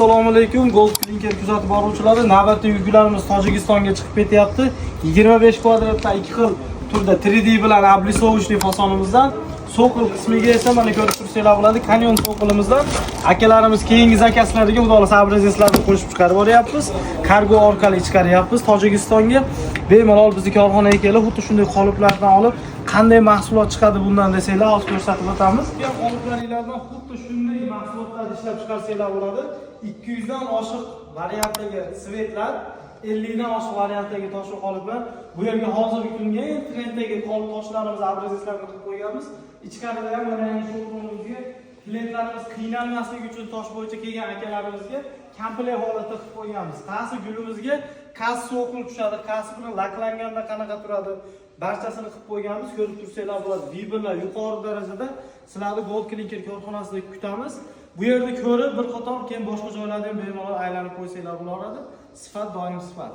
Assalomu alaykum, Gold Klinker kuzatib boruvchilari. Navbatdagi yuklarimiz Tojikistonga chiqib ketyapti. 25 kvadratda ikki xil turda 3D bilan облицовочный fasonimizdan, цоколь qismiga esa mana ko'rib tursanglar bo'ladi, kanyon цоколь imizdan akalarimiz keyingi заказ lariga, xudo xohlasa, образец larni qo'shib chiqarib boryapmiz. Kargo orqali chiqaryapmiz Tojikistonga. Bemalol bizni korxonaga kelib, xuddi shunday qoliplardan olib, qanday mahsulot chiqadi bundan desanglar, hozir ko'rsatib o'tamiz. Bu qoliplardan xuddi shunday mahsulotlarni ishlab chiqarsanglar bo'ladi. 200 dan oshiq variantdagi цвет lar, 50 dan oshiq variantdagi tosh qoliplar. Bu yerga hozirgi kunga eng trenddagi qolip toshlarimiz, образец larni qilib qo'yganmiz. Ichkarida ham mana yangi showroomimizga klientlarimiz qiynalmasligi uchun tosh bo'yicha kelgan akalarimizga komplekt holatda qilib qo'yganmiz. Qaysi gulimizga qaysi цоколь tushadi, qaysi bilan laklanganda qanaqa turadi, barchasini qilib qo'yganmiz. Ko'rib tursanglar bo'ladi. Выбор lar yuqori darajada. Sizlarni Gold Klinker korxonasida kutamiz. Bu yerda ko'rib, bir qator keyin boshqa joylarda ham bemalol aylanib qo'ysanglar bo'laveradi. Sifat doim sifat.